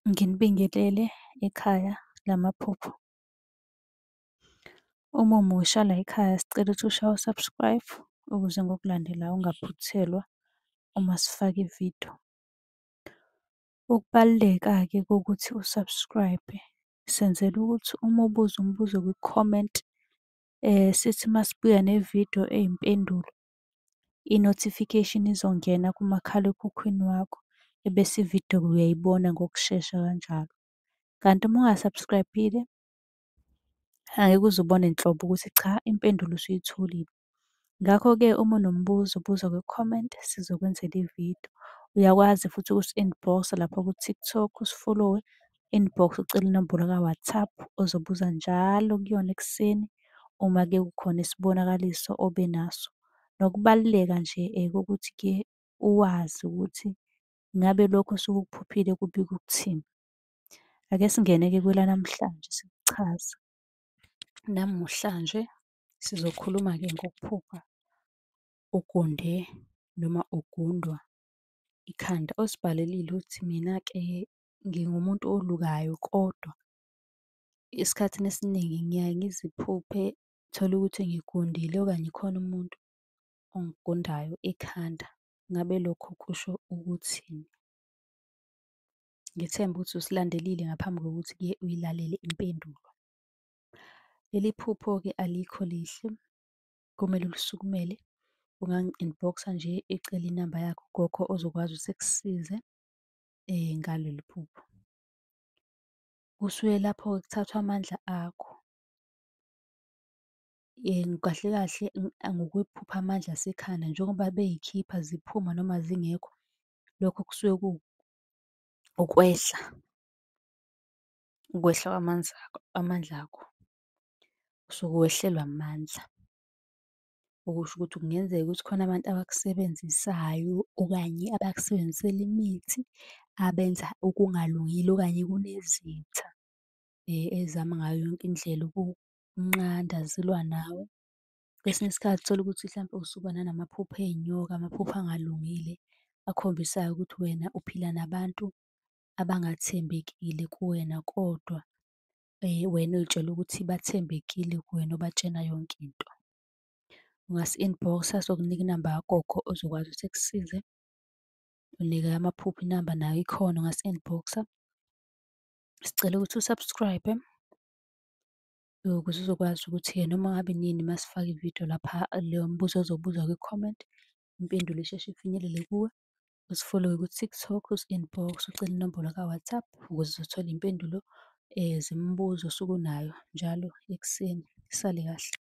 Nginibingelele ekhaya lamaphupho. Uma umusha layikhaya sicela ukuthi ushaye u-subscribe ukuze ngokulandelayo ungaphuthelwa uma sifaka ividiyo. Ukubaluleka-ke kokuthi u-subscribe-e, senzela ukuthi uma ubuza umbuzo kwi-comment, sithi uma sibuya nevidiyo eyimpendulo, i-notification izongena kumakhalekhukhwini wakho, ebese ividiyo uyayibona ngokushesha kanjalo. Kanti uma unga-subscribe-ile, angeke uze ubone nhlobo ukuthi cha impendulo usuyitholile. Ngakho-ke uma unombuzo buza kwi-comment sizokwenzela ividiyo. Uyakwazi futhi ukusi-inbox-a lapha ku-TikTok, usifolowe, inbox ucele inombolo ka-WhatsApp ozobuza njalo kuyona ekuseni uma-ke kukhona isibonakaliso obe naso. Nokubaluleka nje kokuthi-ke uwazi ukuthi ngabe lokhu osuke ukuphuphile kubika ukuthini. Ake singene-ke kwelanamhlanje sikuchaze. Namuhlanje sizokhuluma-ke ngokuphupha ugunde noma ugundwa ikhanda. Osibhalelile uthi, mina-ke ngingumuntu olukayo kodwa esikhathini esiningi ngiyaye ngiziphuphe, tholukuthi ngigundile okanye khona umuntu ongigundayo ekhanda. Ngabe lokho kusho ukuthini? Ngithemba ukuthi usilandelile ngaphambi kokuthi-ke uyilalele impendulo. Leli phupho-ke alikho lihle, kumele ulisukumele. Ungangi-inbox-a nje ecela inamba yakhe ugogo ozokwazi ukuthi ekusize ngaleli phupho. Kusuke lapho-ke kuthathwa amandla akho. Kahle kahle ngokwephupho amandla asekhanda njengoba beyikhipha ziphuma noma zingekho, lokho kusuke ukwehla, ukwehla kwamandla akho. Usuke wehlelwa amandla. Okusho ukuthi kungenzeka ukuthi khona abantu abakusebenzisayo okanye abakusebenzisela imithi, abenza okungalungile okanye kunezitha ey'zama ngayo yonke indlela ukukunqanda zilwa nawe. Kwesinye isikhathi uthole ukuthi hlampe usuba nanamaphupho ey'nyoka, amaphupho angalungile akhombisayo ukuthi wena uphila nabantu abangathembekile kuwena, kodwa wena uy'tshela ukuthi bathembekile kuwena, obatshena yonke into. Ungasi-inbox-a sokunika inamba kagogo ozokwazi ukuthi ekusize. Neyamaphupho inamba nayo ikhona, ungasi-inbox-a. Sicela ukuthi u-subscribe-e ukuze uzokwazi ukuthi-ke noma ngabe inini uma sifaka ividiyo lapha, leyo mbuzo ozowubuza kwi-comment, impendulo isheshe ifinyelele kuwe. Usifolowe ku-TikTok, usi-inbox-e ucele inombolo ka-WhatsApp ukuze uzothola iy'mpendulo zemibuzo osuke unayo njalo ekuseni. Nisale kahle.